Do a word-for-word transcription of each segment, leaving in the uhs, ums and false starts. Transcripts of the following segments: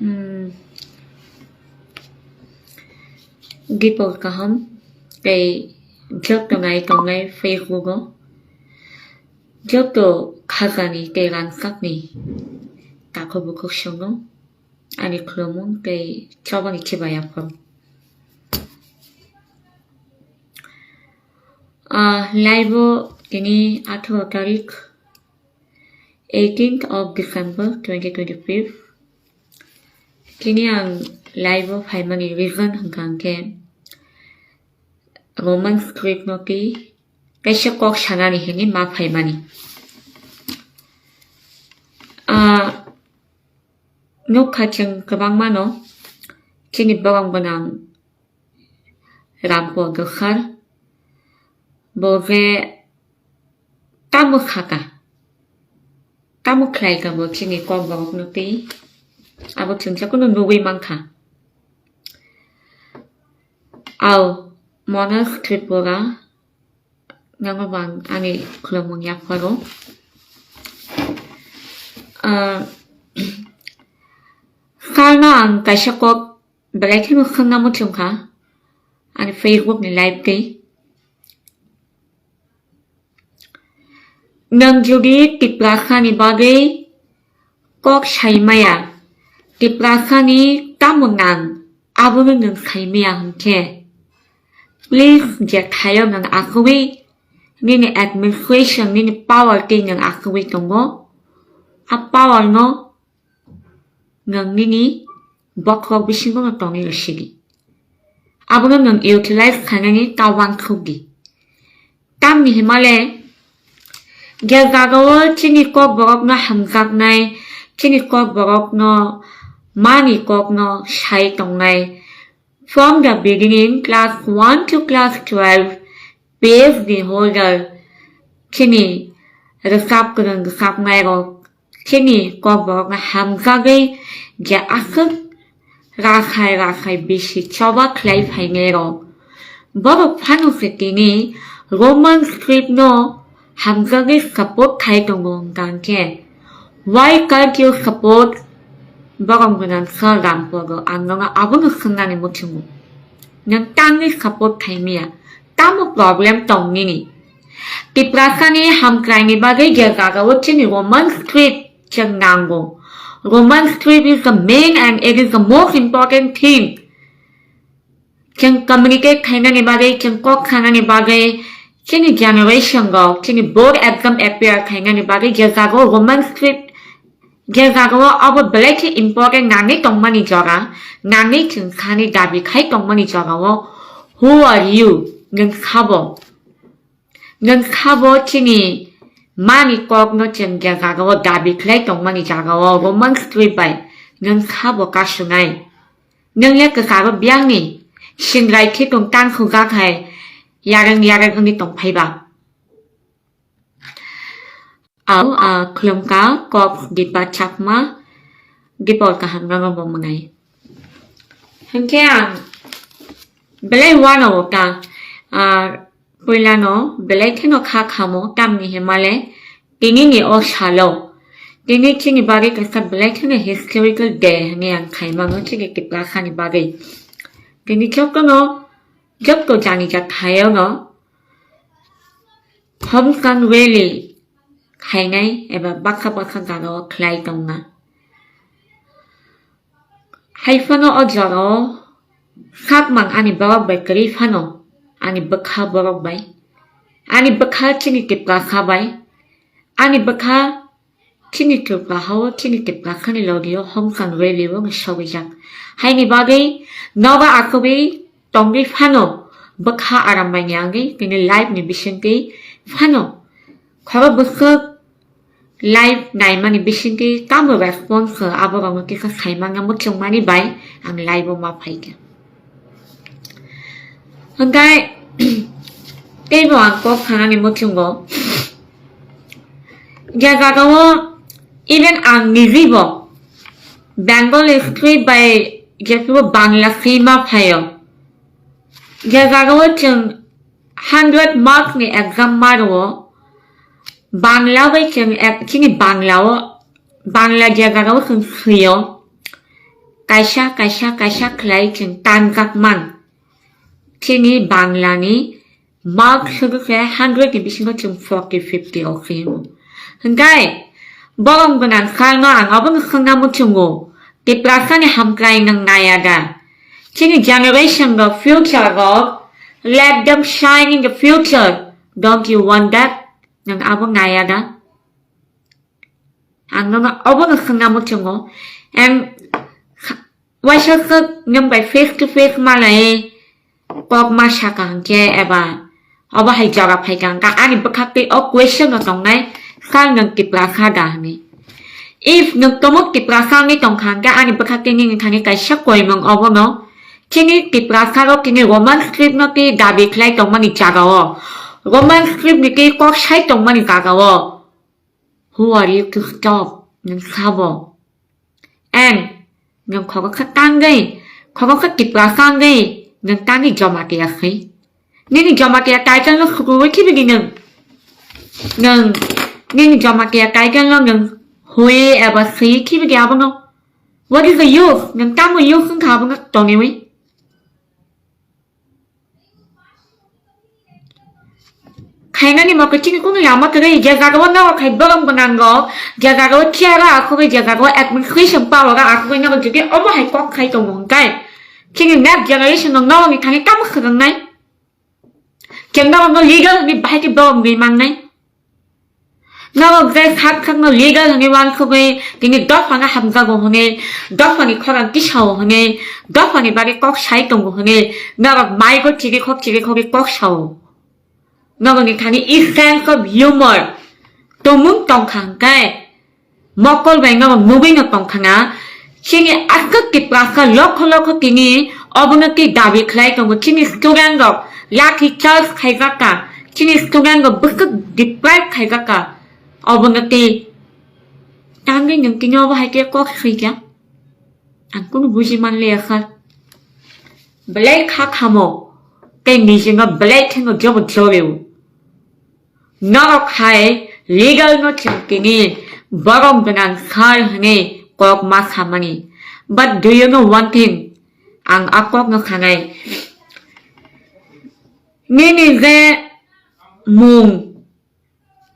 Hmm. Gipor kaham tei joto nai tongnai Facebook o joto khajani tei rangchakni takhuk bukhuk songno ani khulumung tei chobani khiba yapharo. Ah, live o tini atharo tarik, eighteenth of December twenty twenty-five. Tini ang live o phaimani reason hwnkha hwnkhe Roman script no twi kaisa kok sanani hinwi ma phaimani. Ah, nukha chwng kwbangma no chini borok gwnang Rampo Dosar bo je tamo khaka, tamo khlaika bo chini kok borok no twi abo chwngsa kunu nugwi mankha. Ao Monas Tripura, nono bang ani khulumung yapharo. Ah, sarno ang kaisa kok belai kheno khwngna muchungkha ani Facebook ni live tei. Nwng jodi Tiprasani bagwi kok saimaya, Tiprasani tamo nang abono nwng saimaya hwnkhe, please je thaio nwng akhogwi nini administration, nini power tei nwng akhogwi tongo. A power no nwng nini bokhok bisingo no tongwi rw sidi. Abono nwng utilize khainani ta uansuk di. Tamni himale je jagao chini kok borokno hamjaknai, chini kok borokno mani kokno sai tongnai, from the beginning, class one to class twelve, P H D holder, chini rwchap kwrwng rwchapnairok, chini kokborokno hamjagwi je aswk rakhai rakhai bisi choba khlai phainairok. Borok phano se tini Roman script no hamjagwi support khai tongo hwnkha hwnkhe, why can't you support borok gwnang sir Rampogo? Ang nono abono swngnani muchungo. Nwng tangwi support khaimaya, tamo problem tong nini? Tiprasani hamkraini bagwi je jagao chini Roman script chwng nango. Roman script is the main and it is the most important thing. Chwng communicate khainani bagwi, chwng kok sanani bagwi, chini generation rok, chini board exam appear khainani bagwi je jagao Roman script, je jagao abo belai khe important nangwi tongmani jora, nangwi chwng sani dabi khai tongmani jorao, who are you? Nwng sabo? Nwng sabo chini mani kokno chwng je jagao dabi khlai tongmani jagao Roman script bai nwng sabo kasunai? Nwng le kwcharo biyangni singrai khitung tang sujak hai yarwng yarwng wngwi tongphai ba? Ao, ah, khulumkha kok Dipa Chakma, Dipor kaham nono bo mwnai. Hinkhe ang belai uanao ta, ah, puilano belai kheno kha khamo tamni himale tinini o salo. Tini chini bagwi kaisa belai kheno historical day hinwi ang khaimano chini Tiprasani bagwi. Tini jotono, joto jani ja thaio no Homkan rally khainai eba baksa baksa jagao khlai tongna. Hai phano o jorao sakmang ani borok bai kwrwi phano ani bwkha borok bai, ani bwkha chini Tiprasa bai, ani bwkha chini Tripura hao, chini Tiprasani logio Homkan rally o wng sogwijak. Haini bagwi nogo akhogwi tongwi phano bwkha aram bai ni angwi tini live ni bisingtwi phano khoro bwswk live naimani bisingtwi tamo response khe aborokno kisa saimanya muchungmani bai ang live o ma phaikha. Hwnkhe teibo ang kok sanani muchungo, je jagao even ang nijibo Bengali script bai jephuru Bangla sima phaio, je jagao chwng hundred marks ni exam ma rwo, Bangla bai chwng ek-, chini Bangla o, Bangla je jagao chwng swio, kaisa, kaisa, kaisa khlai chwng tangjak man. Chini Bangla ni mark sugwi khe hundred ni bisingo chwng forty, fifty rok khe wngo. Hwnkhe borok gwnang kha no ang obono khwna muchungo, Tiprasa ni hamkrai nwng naya da? Chini generation rok, future rok, let them shine in the future. Don't you want that? Nwng abo naya da? Ang nono obono khwna muchungo. Em, kha-, waisa khe nwng bai face to face malai kok ma saka hwnkhe eba obo hai jora phaika hwnkha ani bwkhak tei o question no tongnai, sir nwng Tiprasa da hwnwi. If nwng tumung Tiprasa wngwi tongkha hwnkhe ani bwkhak tei nini thani kaisa koimung obono chini Tiprasa rok chini Roman script no tei dabi khlai tongmani jagao, Roman script ni tei kok sai tongmani jagao. Who are you to stop? Nwng sabo. And nwng khoroksa tangwi, khoroksa Tiprasa wngwi, nwng tangwi Jamatia khai. Nini Jamatia title no sukurwi khibidi nwng. Nwng, nini Jamatia title no nwng hui eba swi khibidi abono. What is the use? Nwng tamo use wngkha abono toniwi? Khainani mokhe chini kunu lama kwrwi, je jagao nogo khai borok gwnango, je jagao chair o akhogwi, je jagao administration power o akhogwi nogo jodi omo hai kok khai tongo hwnkhe, chini next generation no norokni thani tamo swrwngnai? Chwng norokno leader hwnwi bahai khe borok wngwi mannai? Norok je sak sakno leader hwnwi uansugwi tini dophano hamjago hwnwi, dophani khorang tisao hwnwi, dophani bagwi kok sai tongo hwnwi norok maigo chirikhok chirikhogwi kok sao. Norokni thani a sense of humor tongmung tongkha hwnkhe mokol bai norok nugwino tongkha na. Chini aswk Tiprasa lokho lokho tini obono tei dabi khlai tongo. Chini student rok lathi charge khaijak kha, chini student rok bwswk deprive khaijak kha. Obono tei tangwi nwng tini obo hai khe kok swi kha? Ang kunu buji manliya kha. Belai kha khamo tei nijino belai kheno jobo jorio. Norok hai leader no chwng tini borom gwnang sir hwnwi kok ma samani. But do you know one thing? Ang a kok no khanai. Nini je mung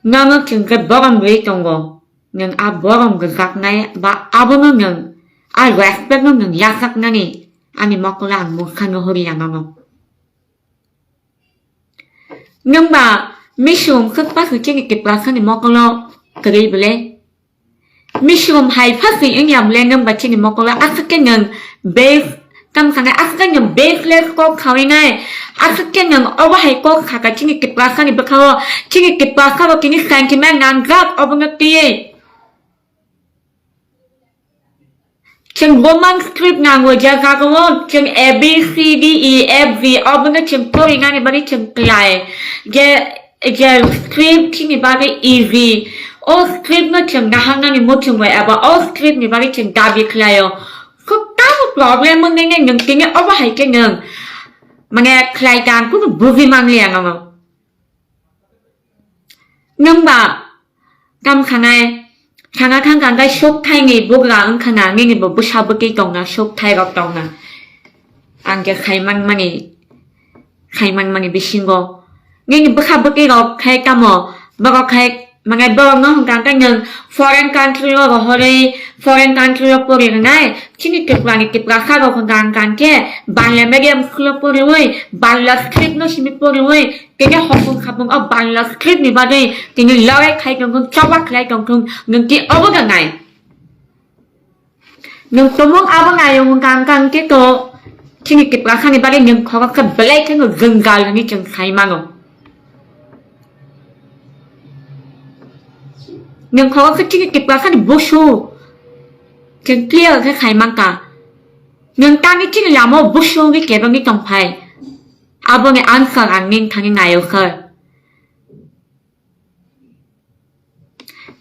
nono chwng khe borom rwi tongo. Nwng a borom rwjaknai ba abono nwng a respect no nwng yachaknani ani mokolo ang mungsa no horiya nono. Nwng ba misum kwk paswi chini Tiprasa ni mokolo kwrwi bwle? Misum hai phaswi wngya bwle nwng ba chini mokolo aswk khe nwng base tamo sanai aswk khe nwng baseless kok khawi nai, aswk khe nwng obo hai kok saka chini Tiprasa ni bwkhao, chini Tiprasa rok tini sentiment nangjak obono twiwi. Chwng Roman script nango, je jagao chwng A B C D E F G obono chwng porinani bagwi chwng klai. Je, je script chini bagwi easy. O script no chwng naharnani muchungo eba o script ni bagwi chwng dabi khlaio. Kok tamo problem wngwi nai nwng tini obo hai khe nwng mane khlai tang kunu buji manliya nono. Nwng ba tam sanai, sana thang kang kai suk thai ni bugra wng khana, nini bo bwsa bwtwi tongna, suk thai rok tongna. Ang khe khai man mani, khai man mani bisingo. Nini bwsa bwtwi rok khai tamo, borok khai, mane borok no hwn kang kai nwng foreign country o rohorwi, foreign country o pori rwnai, chini Tripura ni Tiprasa rok hwn kang kang khe, Bangla medium school o poriwi, Bangla script no simi poriwi, Tini hopung khapung o Bangla script ni bagwi tini lorai khai tongkung, choba khlai tongkung, nwng tei obo da nai. Nwng tumung abo nai wng kang kang khe to chini Tiprasa ni bagwi nwng khorok khe belai kheno jwngjal hwnwi chwng sai mano. Nwng khorok khe chini Tiprasa ni busu chwng clear khe sai man kha. Nwng tangwi chini lama o busu wngwi kebengwi tong phai. Aboni answer ang nini thani naio khe.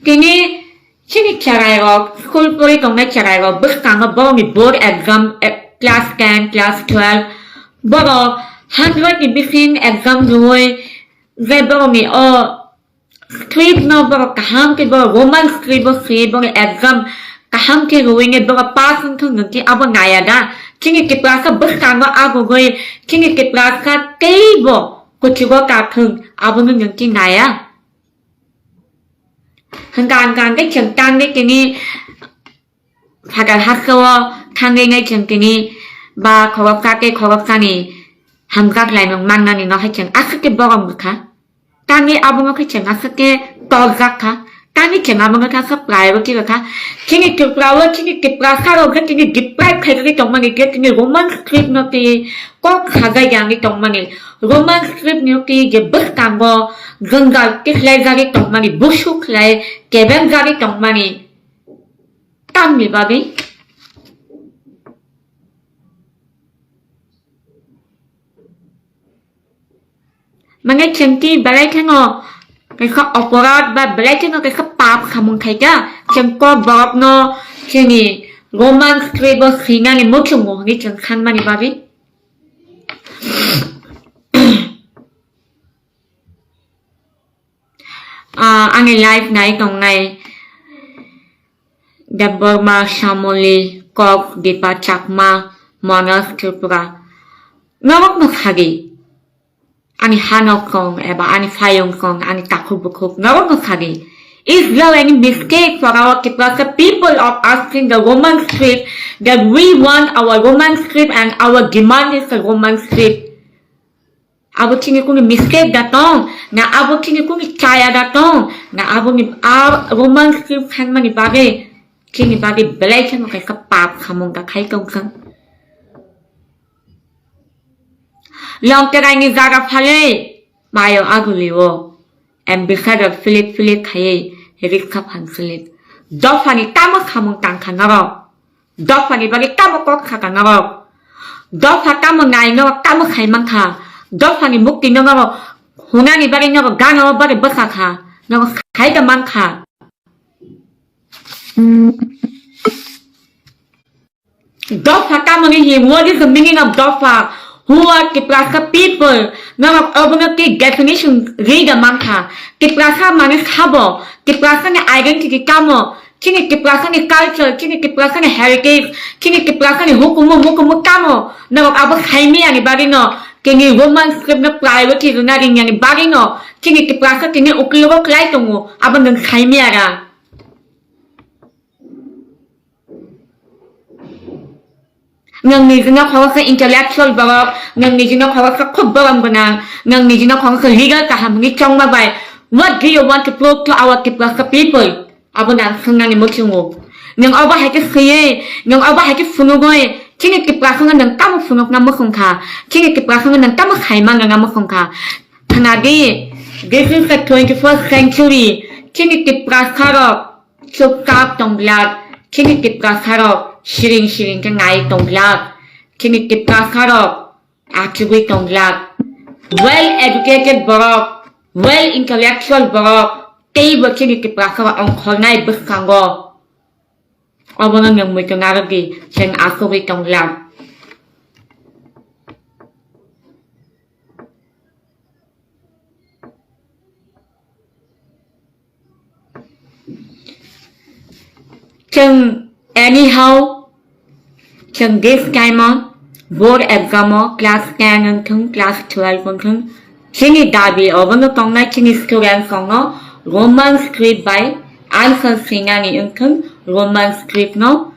Tini chini cherai rok, school pori tongnai cherai rok bwskango borokni board exam, eh, class ten, class twelve, borok hundred ni bising exam rwui je borokni o script no borok kaham khe borok Roman script o swi borok exam kaham khe rwui ni bogo pass wngthung nwng khe abo naya da. Chini Tiprasa bwskango agugui chini Tiprasa teibo kuchugo kathung abono nwng khe naya. Hwnkha hwnkha hwnkhe chwng tangwi tini phatar haste-o thangwi nai chwng tini ba khoroksa tei khoroksani hamjak laimung mannani no hai chwng aswk khe borom rwkha. Tangwi abono khe chwng aswk khe torjak kha. Tangwi chwng abono khe aswk priority rwkha. Chini Tripura o chini Tiprasa rok khe tini deprive khaijagwi tongmani khe tini Roman script no twi kok sajagwi tongmani. Roman script no twi je bwskango jwngjal khe khlaijagwi tongmani, busu khlai kebenjagwi tongmani. Tamni bagwi? Mane chwng twi belai kheno kaisa oporad ba belai kheno kaisa pap samung khaikha, chwng kok borokno chini Roman script o swinani muchungo hwnwi chwng sanmani bagwi. Ah, ani live nai tongnai Debbarma, Shamoli, Kok, Dipa Chakma, Manoj Tripura. Norokno sadi. Ani hanok kong eba ani phayong kong, ani takhuk bukhuk, norokno sadi. Is there any mistake for our Tiprasa people of asking the Roman script that we want our Roman script and our demand is the Roman script? Abo chini kuni mistake da tong, na abo chini kuni chaya da tong, na abo ni a Roman script khanmani bagwi chini bagwi belai kheno kaisa pap samung da khai tong kha. Longterai ni jaga phale mayo aguli o, ambassador philik philik khaiwi rikha phan philik. Dophani tamo samung tang kha norok? Dophani bagwi tamo kok sakha norok? Dopha tamo nai norok tamo khai mankha? Dophani mukti norok hunani bagwi norok gana o bagwi bwsakha, norok khai da mankha. Dopha tamo ni hi? What is the meaning of dopha? Who are Tiprasa people? Norok obono tei definition rida mankha. Tiprasa mane sabo? Tiprasa ni identity tamo? Chini Tiprasa ni culture, chini Tiprasa ni heritage, chini Tiprasa ni hukumu mukumu tamo? Norok abo saimiyani bagwi no, chini Roman script no priority rwna ringya ni bagwi no, chini Tiprasa tini uklogo klai tongo, abo nwng saimiya ra. Nwng nijino khoroksa intellectual borok, nwng nijino khoroksa khub borom gwnang, nwng nijino khoroksa leader kaham hwnwi chongma bai, what do you want to prove to our Tiprasa people? Abo nang swngnani muchungo. Nwng obo hai khe swiwi, nwng obo hai khe phunugwi, chini Tiprasano nwng tamo phunukna muchung kha, chini Tiprasano nwng tamo saima nana muchung kha. Khnadi, this is the twenty-first century, chini Tiprasarok chupchap tongglak, chini Tiprasarok siring siring khe nai tongglak, chini Tiprasarok achugwi tongglak. Well educated borok, well intellectual borok, teibo chini Tiprasarok ongkhornai bwskango. Obono nwng muitu narwkdi, chwng achugwi tongglak. Chwng anyhow, chwng this time o board exam o class ten wngthung, class twelve wngthung, chini dabi obono tongnai chini students rokno Roman script bai answer swinani wngthung, Roman script no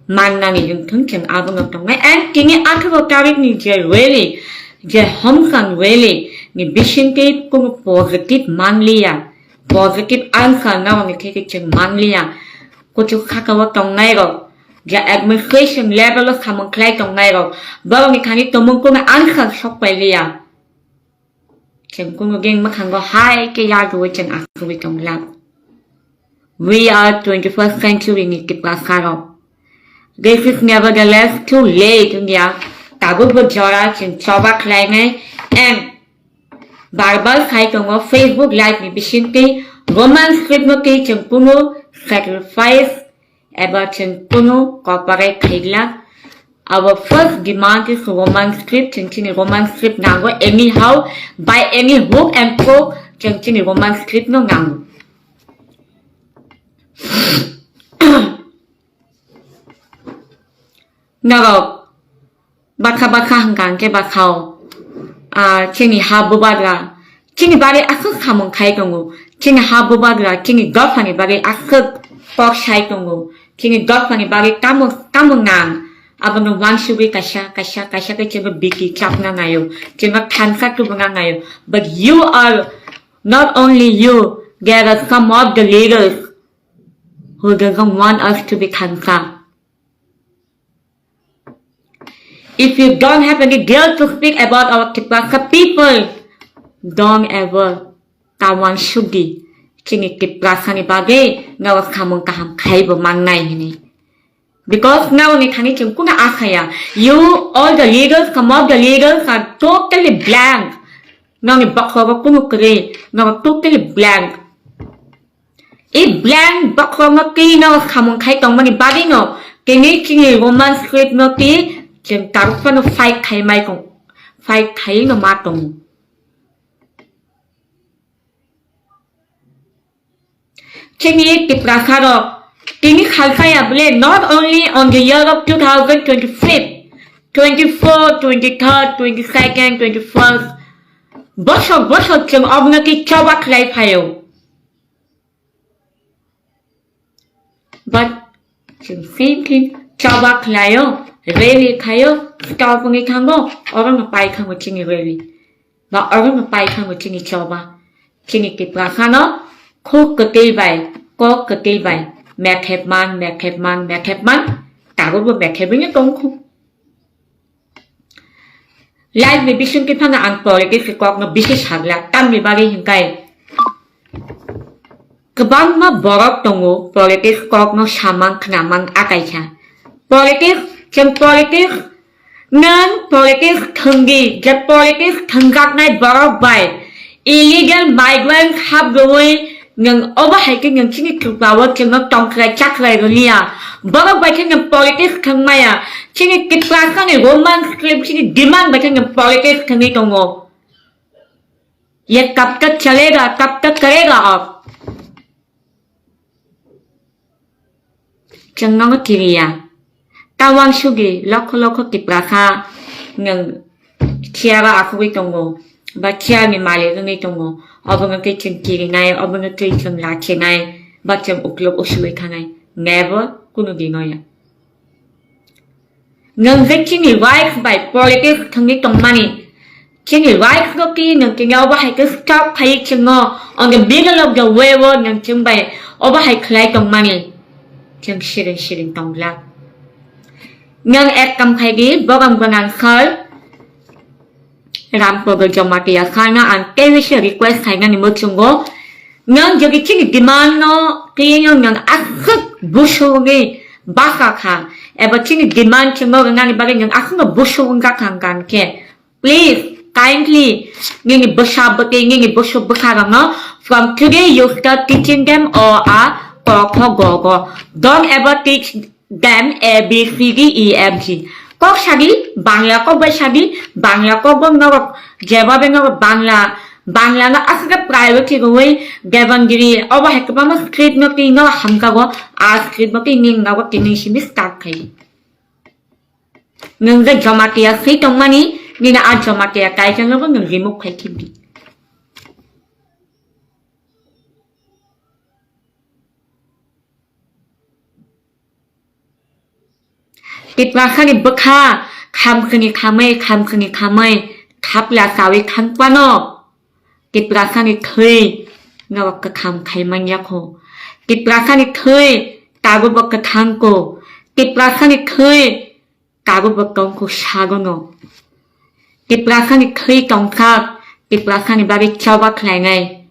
mannani wngthung, chwng abono tongnai. And tini atharo tarikni je rally, je Homsan rally ni bisingtwi kunu positive manliya, positive answer norokni theke chwng manliya. Kuchuk sakao tongnairok, je administration level o samung khlai tongnairok, borokni thani tongmung kunu answer sokpailiya. Chwng kunu din mwkhango hai khe yarwui chwng achugwi tongla. We are twenty-first century ni Tiprasarok. This is nevertheless too late wngya. Tabukbo jora chwng choba khlainai and bar bar sai tongo Facebook live ni bisingtwi Roman script no twi chwng kunu sacrifice eba chwng kunu cooperate khaigla. Our first demand is Roman script, chwng chini Roman script nango anyhow, by any hook and crook, chwng chini Roman script no nango. Norok bakha bakha hwnkha hwnkhe bakhao, ah, chini ha bubagra chini bagwi aswk samung khai tongo, chini ha bubagra chini dophani bagwi aswk kok sai tongo, chini dophani bagwi tamo tamo nang, abono wansugwi kaisa kaisa kaisa khe chwngno biki chapna naio, chwngno thansa tubuna naio. But you are, not only you, there are some of the leaders who doesn't want us to be thansa. If you don't have any guilt to speak about our Tiprasa people, don't ever ta wansugdi. Chini Tiprasani bagwi nao samung kaham khaibo mannai hini. Because nao ni thani chwng kuna asaya. You, all the leaders, some of the leaders are totally blank. Nao ni bokhrogo kunu kwrwi, nao totally blank. I blank bokhorokno twi no samung khai tongmani bagwino tini chini Roman script no twi chwng taruk phano fight khai mai tong, fight khai no ma tongo. Chini Tiprasa rok tini khalkaya bole not only on the year of two thousand twenty-fifth, twenty-four, twenty-third, twenty-second, twenty-first, bosok bosok chwng obono twi choba khlai phaio. But chwng same thing choba khlaio, rally khaio, stop wngwi thango, orono pai thango chini rally. Ba orono pai thango chini choba. Chini Tiprasano khuk kwtwi bai, kok kwtwi bai, mekhep man, mekhep man, mekhep man, tabukbo mekhebwino tongkhu. Life ni bisingtwi phano ang politics ni kokno bisi saglak, tamni bagwi hinkhai kwbangma borok tongo politics kokno samang khnamang akaisa. Politics, chwng politics, nwng politics thwngdi, je politics thwngjaknai borok bai illegal migrant hap rwui nwng obo hai khe nwng chini Tripura o chwngno tongkhlai chakhlai rwliya. Borok bai khe nwng politics thwngmaya. Chini Tiprasani Roman script chini demand bai khe nwng politics thwngwi tongo. Ye kab tak chalega, kab tak karega aap? Chwng nono kiriya. Ta wansugwi lokho lokho Tiprasa nwng chair o asugwi tongo, ba chair ni malik wngwi tongo, obono twi chwng kirinai, obono twi chwng lachinai, ba chwng uklok usugwi thanai. Never, kunu dino ya. Nwng je chini rights bai politics thwngwi tongmani, chini rights no twi nwng tini obo hai khe stop khai chwngno on the middle of the way o nwng chwng bai obo hai khlai tongmani, chwng siring siring tonglak. Nwng ek kam khai di, bogam gwnang sir. Ramprasad Jamatia sana ang tebisa request khainani mwchungo. Nwng jodi chini demand no twiwi nwng aswk busugwi basa kha, eba chini demand chwngno rwnani bagwi nwng aswkno busugwi wngkha kha hwnkha hwnkhe, please, kindly, nini bwsa bwtwi, nini busuk bwsarokno from today you start teaching them o a ko kho go go. Don't ever teach them A B C D E F G. Kok sadi, Bangla kok bai sadi, Bangla kok bo norok jeba bai norok Bangla, Bangla no aswk priority rwui Devangiri, obo hai kwbangma script no twi no hamkago, a script no twi ning nogo tini simi start khai. Nwng je Jamatia swi tongmani, nini a Jamatia title no bo nwng remove khai khibdi. Tiprasani bwkha khamkhwni khamwi, khamkhwni khamwi thapla chawi thangphano, Tiprasani thwi norok kwtham khai manya kho. Tiprasani thwi tabukbo kwthang kho. Tiprasani thwi tabukbo tongkho sagono. Tiprasani thwi tongthak, Tiprasani bagwi choba khlainai.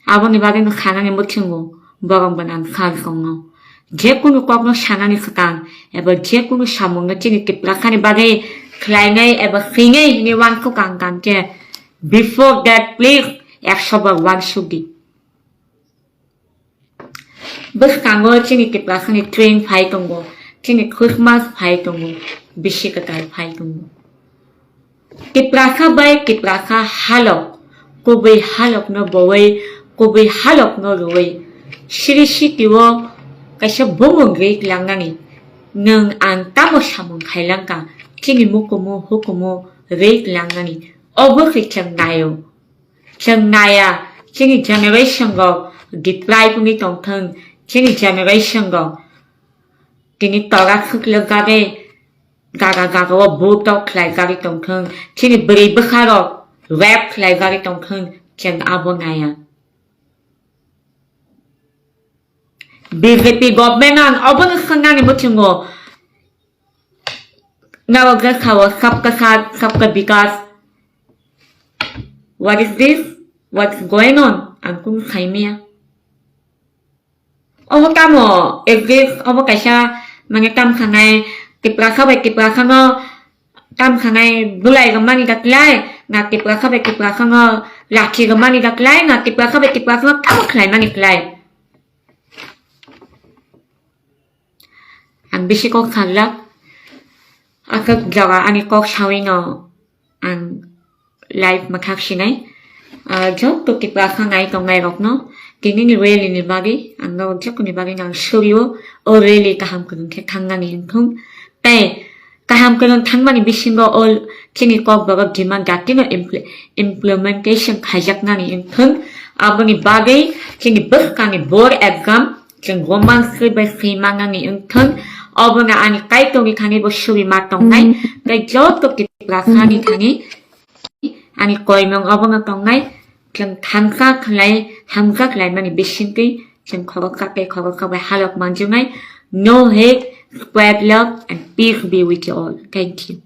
Aboni bagwi no sanani mwchungo, borok bo nang sal songno. Je kunu kokno sanani swkang, eba je kunu samungno chini Tiprasani bagwi khlainai eba swinai hinwi uansuk ang kang khe, before that, please, ekso bar uansukdi. Bwskango chini Tiprasani train phai tongo, chini Christmas phai tongo, bisi kwtal phai tongo. Tiprasa bai Tiprasa halok, kubui halokno bowoi, kubui halokno rwoi, siri sitio kaisa bumung rik langnani. Nwng ang tamo samung khailangkha, chini mukumu hukumu riklangnani, obo khe chwng naio. Chwng naya, chini generation rok deprive wngwi tongthwng, chini generation rok tini toga khwklwk jagwi, jaga jaga o butok khlai jagwi tongthwng, chini bwrwi bwkha rok rape khlai jagwi tongthwng, chwng abo naya. B J P government an obono swngnani muchungo. Nabo khe sao sabka saath, sabka vikas. What is this? What's going on? Ang kung saimia. Obo tamo exist, obo kaisa mane tam khanai, Tiprasa bai Tiprasa no tam khanai bulai rwmani da klai, na Tiprasa bai Tiprasa no lachi rwmani da klai, na Tiprasa bai Tiprasa no tamo khlai mani klai. Ang bisi kok sajak, aswk jaga ani kok sawi no ang live mwthak sinai. Ah, joto Tiprasa nai tongnai rok no tini ni rally ni bagwi ang no joto ni bagwi nang surio, o rally kaham kwrwng khe thangnani wngthung. Tei kaham kwrwng thangmani bisingo o chini Kokborok demand datino impl-, implementation khaijaknani wngthung. Aboni bagwi chini bwskangni board exam chwng roman script bai swi mannani wngthung. Obono ani Kaitorni thani bo subi ma tongnai. Tei joto Tiprasani thani ani koimung obono tongnai. Chwng thangsa khlai, hamjak laimani bisingtwi chwng khoroksa tei khoroksa bai halok manjaknai. No hate, spread love and peace be with you all. Thank you.